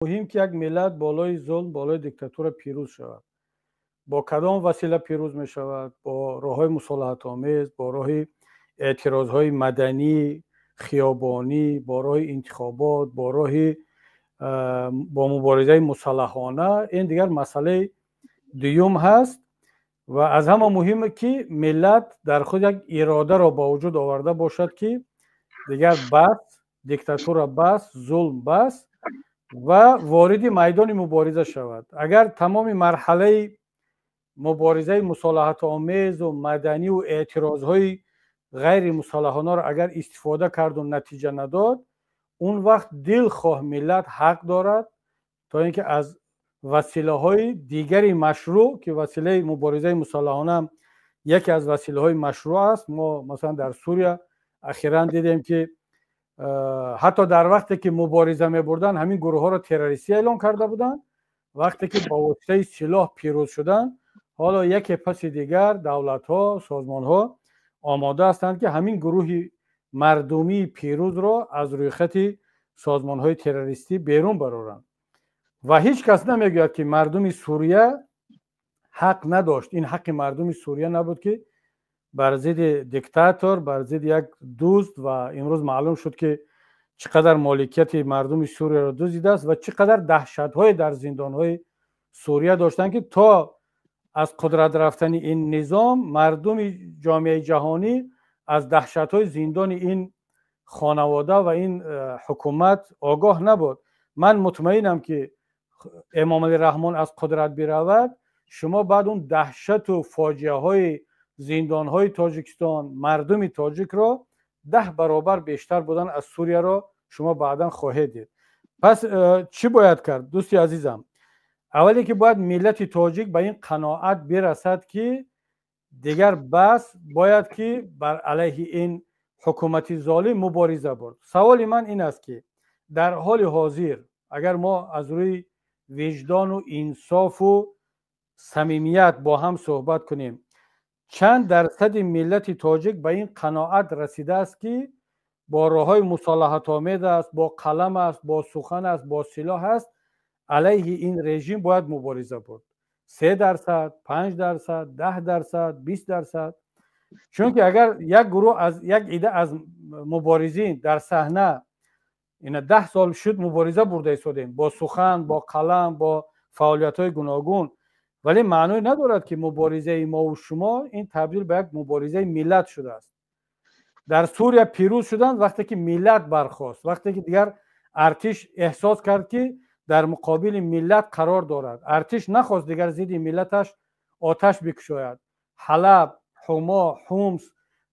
Муҳим, ки як миллат болои зулм, болои диктатура пирӯз шавад. Бо кадом васила пирӯз мешавад? Бо роҳҳои мусолиҳатомез, бо роҳи эътирозҳои маданӣ, хиёбонӣ, бо роҳи интихобот, бо роҳи бо муборизаи мусаллаҳона, ин дигар масъалаи дуюм ҳаст. Ва аз ҳама муҳиме, ки миллат дар худ як иродаро ба вуҷуд оварда бошад, ки дигар бас, диктатура бас, зулм бас, ва вориди майдони мубориза шавад. Агар тамоми марҳалаи муборизаи мусолиҳатомезу маданиву эътирозҳои ғайримусаллаҳонаро агар истифода карду натиҷа надод, он вақт дилхоҳ миллат ҳақ дорад, то ин ки аз василаҳои дигари машрӯъ, ки василаи муборизаи мусаллаҳона яке аз василаҳои машрӯъ аст. Мо, масалан, дар Сурия ахиран дидем, ки ҳатто дар вақте ки мубориза мебурданд, ҳамин гурӯҳҳоро террористӣ эълон карда буданд. Вақте ки ба воситаи силоҳ пирӯз шуданд, ҳоло яке паси дигар давлатҳо, созмонҳо омода ҳастанд, ки ҳамин гурӯҳи мардумии пирӯзро аз рӯйхати созмонҳои террористӣ берун бароранд. Ва ҳеҷ кас намегӯяд, ки мардуми Сурия ҳақ надошт. Ин ҳаққи мардуми Сурия набуд, ки бар зидди диктатор, бар зидди як дузд, ва имрӯз маълум шуд, ки чӣ қадар моликияти мардуми Сурияро дуздидааст ва чӣ қадар даҳшатҳое дар зиндонҳои Сурия доштанд, ки то аз қудрат рафтани ин низом мардуми ҷомеаи ҷаҳонӣ аз даҳшатҳои зиндони ин хонавода ва ин ҳукумат огоҳ набуд. Ман мутмаинам, ки Эмомалӣ Раҳмон аз қудрат биравад, шумо баъд он даҳшату фоҷиаҳои зиндонҳои Тоҷикистон, мардуми тоҷикро 10 баробар бештар будан аз Сурияро шумо баъдан хоҳед дид. Пас чӣ бояд кард, дӯсти азизам? Аввале ки бояд миллати тоҷик ба ин қаноат бирасад, ки дигар бас, бояд ки бар алайҳи ин ҳукумати золим мубориза бурд. Саволи ман ин аст, ки дар ҳоли ҳозир, агар мо аз рӯи виҷдону инсофу самимият бо ҳам суҳбат кунем, чанд дарсади миллати тоҷик ба ин қаноат расидааст, ки бо роҳҳои мусолиҳатомез аст, бо қалам аст, бо сухан аст, бо силоҳ аст, алайҳи ин режим бояд мубориза бурд? 3%, 5%, 10%, 20%? Чунки агар як гурӯҳ аз як ида аз муборизин дар саҳна, ина 10 сол шуд мубориза бурда истодем бо сухан, бо қалам, бо фаъолиятҳои гуногун, вале маъное надорад, ки муборизаи мову шумо ин табдил ба як муборизаи миллат шудааст. Дар Сурия пирӯз шуданд, вақте ки миллат бархост, вақте ки дигар артиш эҳсос кард, ки дар муқобили миллат қарор дорад. Артиш нахост дигар зидди миллаташ оташ бикушояд. Ҳалаб, Ҳумо, Ҳумс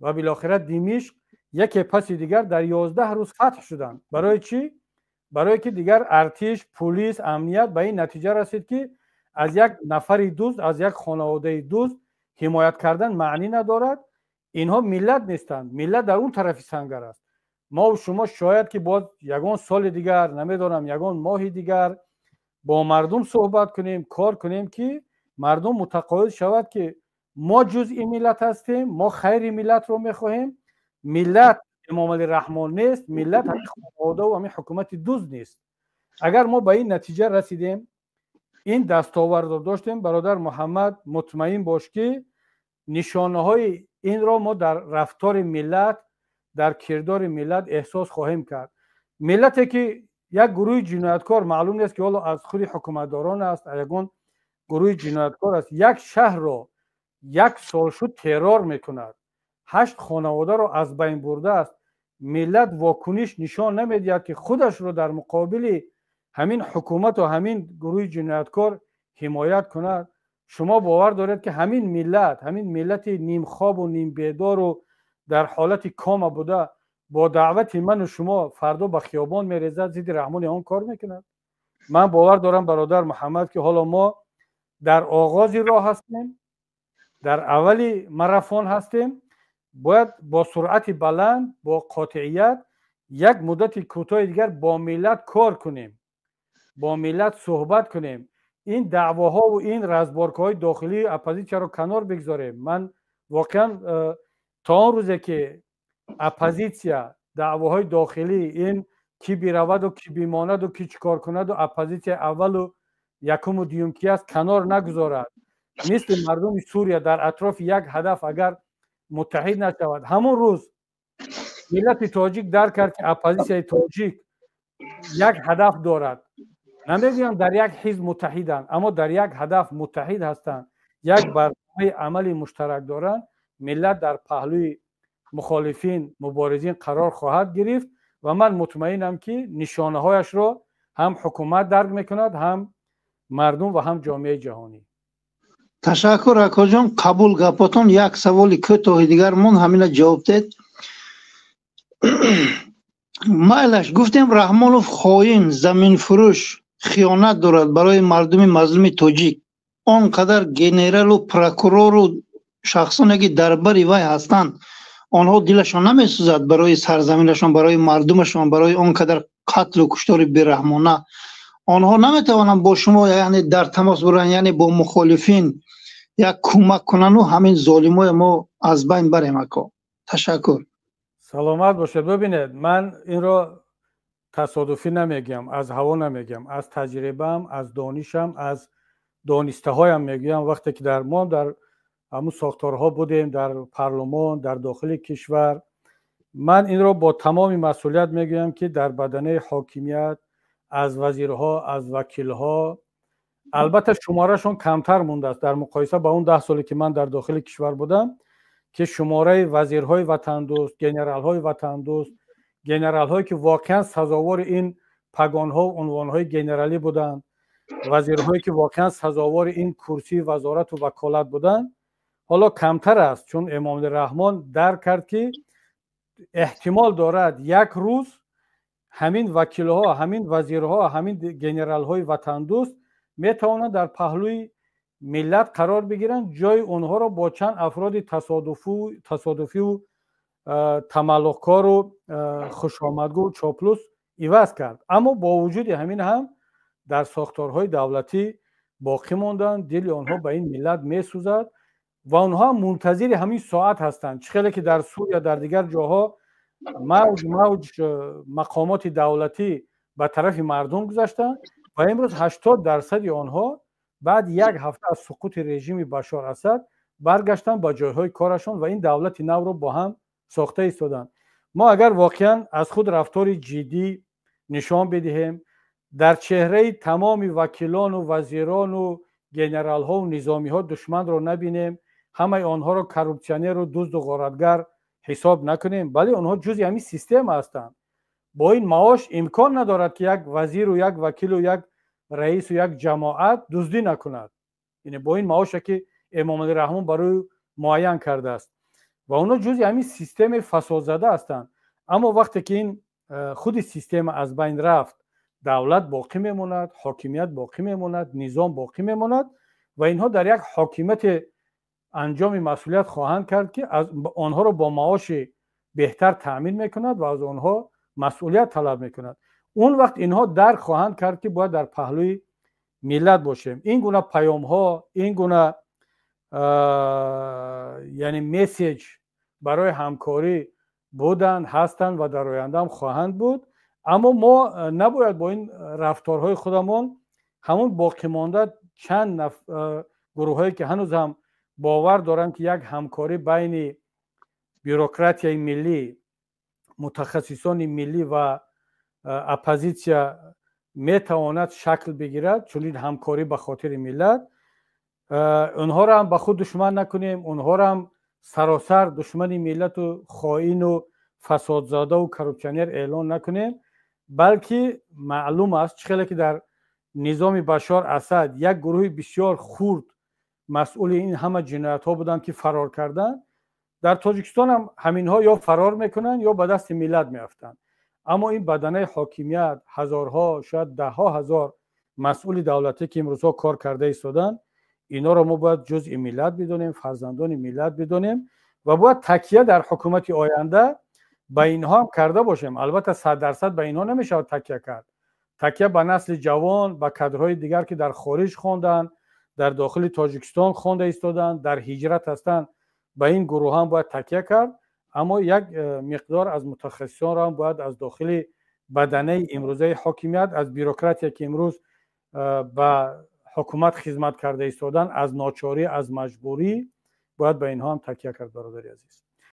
ва билохира Димишқ яке паси дигар дар 11 рӯз фатҳ шуданд. Барои чӣ? Барое ки дигар артиш, пулис, амният ба ин натиҷа расид, ки аз як нафари дузд, аз як хонаводаи дузд ҳимоят кардан маънӣ надорад. Инҳо миллат нестанд, миллат дар он тарафи сангар аст. Мо шумо шояд ки боз ягон соли дигар, намедонам, ягон моҳи дигар бо мардум суҳбат кунем, кор кунем, ки мардум мутақоид шавад, ки мо ҷузъи миллат ҳастем, мо хайри миллатро мехоҳем. Миллат Эмомалӣ Раҳмон нест, миллат ҳамин хонаводаву ҳамин ҳукумати дузд нест. Агар мо ба ин натиҷа расидем, ин дастовардро доштем, бародар Муҳаммад, мутмаин бош, ки нишонаҳои инро мо дар рафтори миллат, дар кирдори миллат эҳсос хоҳем кард. Миллате ки як гурӯҳи ҷинояткор, маълум нест, ки ҳоло аз худи ҳукуматдорон аст, ягон гурӯҳи ҷинояткор аст, як шаҳрро як сол шуд террор мекунад, ҳашт хонаводаро аз байн бурдааст, миллат вокуниш нишон намедиҳад, ки худашро дар муқобили ҳамин ҳукумату ҳамин гурӯҳи ҷинояткор ҳимоят кунад, шумо бовар доред, ки ҳамин миллат, ҳамин миллати нимхобу нимбедору дар ҳолати кома буда, бо даъвати ману шумо фардо ба хиёбон мерезад, зидди Раҳмони он кор мекунад? Ман бовар дорам, бародар Муҳаммад, ки ҳоло мо дар оғози роҳ ҳастем, дар аввали марафон ҳастем. Бояд бо суръати баланд, бо қотеият як муддати кӯтоҳи дигар бо миллат кор кунем, бо миллат суҳбат кунем, ин даъвоҳову ин разборкаҳои дохилии оппозитсияро канор бигзорем. Ман воқеан то он рӯзе ки оппозитсия даъвоҳои дохилӣ, ин Кӣ бираваду, кӣ бимонаду, кӣ чӣ кор кунаду, оппозитсияи аввалу якуму дуюм ки аст, канор нагузорад, мисли мардуми Сурия дар атрофи як ҳадаф агар муттаҳид нашавад. Ҳамон рӯз миллати тоҷик дарк кард, ки оппозитсияи тоҷик як ҳадаф дорад. Намегӯям, дар як ҳизб муттаҳиданд, аммо дар як ҳадаф муттаҳид ҳастанд, як барномаи амали муштарак доранд. Миллат дар паҳлӯи мухолифин, муборизин қарор хоҳад гирифт ва ман мутмаинам, ки нишонаҳояшро ҳам ҳукумат дарк мекунад, ҳам мардум ва ҳам ҷомеаи ҷаҳонӣ. Ташаккур, акоҷон, қабул гапотон. Як саволи кӯтоҳи дигар мон, ҳамина ҷавоб дед. Майлаш, гуфтем, Раҳмонов хоин, заминфурӯш, хиёнат дорад барои мардуми мазлуми тоҷик. Он қадар генералу прокурору шахсоне ки дар бари вай ҳастанд, онҳо дилашон намесӯзад барои сарзаминашон, барои мардумашон, барои он қадар қатлу куштори бераҳмона? Онҳо наметавонанд бо шумо, яъне, дар тамос буранд, яъне бо мухолифин як кӯмак кунану ҳамин золимои мо аз байн барем, ако? Ташаккур. Саломат бошед. Бибинед, ман инро тасодуфӣ намегӯям, аз ҳаво намегӯям, аз таҷрибаам, аз донишам, аз донистаҳоям мегӯям. Вақте ки дар мо дар ҳамун сохторҳо будем, дар парлумон, дар дохили кишвар, ман инро бо тамоми масъулият мегӯям, ки дар баданаи ҳокимият аз вазирҳо, аз вакилҳо, албатта, шуморашон камтар мондааст дар муқоиса ба он 10 соле ки ман дар дохили кишвар будам, ки шумораи вазирҳои ватандӯст, генералҳои ватандӯст, генералҳое ки воқеан сазовори ин пагонҳо, унвонҳои генералӣ буданд, вазирҳое ки воқеан сазовори ин курсии вазорату ваколат буданд, ҳоло камтар аст. Чун Эмомалӣ Раҳмон дарк кард, ки эҳтимол дорад як рӯз ҳамин вакилҳо, ҳамин вазирҳо, ҳамин генералҳои ватандӯст метавонанд дар паҳлӯи миллат қарор бигиранд, ҷои онҳоро бо чанд афроди тасодуфиву тамаллуқкору хушомадгӯ, чоплус иваз кард. Аммо бо вуҷуди ҳамин ҳам дар сохторҳои давлатӣ боқӣ монданд, дили онҳо ба ин миллат месӯзад ва онҳо ҳам мунтазири ҳамин соат ҳастанд. Чӣ хеле ки дар Сурия, дар дигар ҷоҳо мавҷ мавҷ мақомоти давлатӣ ба тарафи мардум гузаштанд ва имрӯз 80 дарсади онҳо баъд як ҳафта аз суқути режими Башор Асад баргаштанд ба ҷойҳои корашон ва ин давлати навро бо ҳам сохта истоданд. Мо агар воқеан аз худ рафтори ҷиддӣ нишон бидиҳем, дар чеҳраи тамоми вакилону вазирону генералҳову низомиҳо душманро набинем, ҳамаи онҳоро коррупсионеру дузду ғоратгар ҳисоб накунем, бале, онҳо ҷузъи ҳамин система ҳастанд. Бо ин маош имкон надорад, ки як вазиру як вакилу як раису як ҷамоат дуздӣ накунад, яъне бо ин маоше ки Эмомалӣ Раҳмон барои муайян кардааст. Ва онҳо ҷузъи ҳамин системаи фасодзада ҳастанд. Аммо вақте ки ин худи система аз байн рафт, давлат боқӣ мемонад, ҳокимият боқӣ мемонад, низом боқӣ мемонад ва инҳо дар як ҳокимияте анҷоми масъулият хоҳанд кард, ки онҳоро бо маоши беҳтар таъмин мекунад ва аз онҳо масъулият талаб мекунад. Он вақт инҳо дарк хоҳанд кард, ки бояд дар паҳлӯи миллат бошем. Ин гуна паёмҳо, ин гуна, яъне, месседж барои ҳамкорӣ буданд, ҳастанд ва дар ояндаам хоҳанд буд. Аммо мо набояд бо ин рафторҳои худамон ҳамун боқимонда чанд гурӯҳҳое ки ҳанӯз ҳам бовар доранд, ки як ҳамкорӣ байни бюрократияи миллӣ, мутахассисони миллӣ ва оппозитсия метавонад шакл бигирад, чунин ҳамкорӣ ба хотири миллат, онҳоро ҳам ба худ душман накунем, онҳоро ҳам саросар душмани миллату хоину фасодзодаву коррупсионер эълон накунем. Балки маълум аст, чӣ хеле ки дар низоми Башор Асад як гурӯҳи бисёр хурд масъули ин ҳама ҷиноятҳо буданд, ки фарор карданд, дар Тоҷикистон ҳам ҳаминҳо ё фарор мекунанд, ё ба дасти миллат меафтанд. Аммо ин баданаи ҳокимият, ҳазорҳо, шояд даҳҳо ҳазор масъули давлатӣ, ки имрӯзҳо кор карда истоданд, инҳоро мо бояд ҷузъи миллат бидонем, фарзандони миллат бидонем ва бояд такя дар ҳукумати оянда ба инҳо ҳам карда бошем. Албатта, 100% ба инҳо намешавад такя кард. Такя ба насли ҷавон, ба кадрҳои дигар, ки дар хориҷ хонданд, дар дохили Тоҷикистон хонда истоданд, дар ҳиҷрат ҳастанд, ба ин гурӯҳ ҳам бояд такя кард. Аммо як миқдор аз мутахассисонро ҳам бояд аз дохили Баданаи имрӯзаи ҳокимият, аз бюрократия, ки имрӯз ба ҳукумат хизмат карда истодан аз ночорӣ, аз маҷбурӣ, бояд ба инҳо ҳам такя кард, бародари азиз.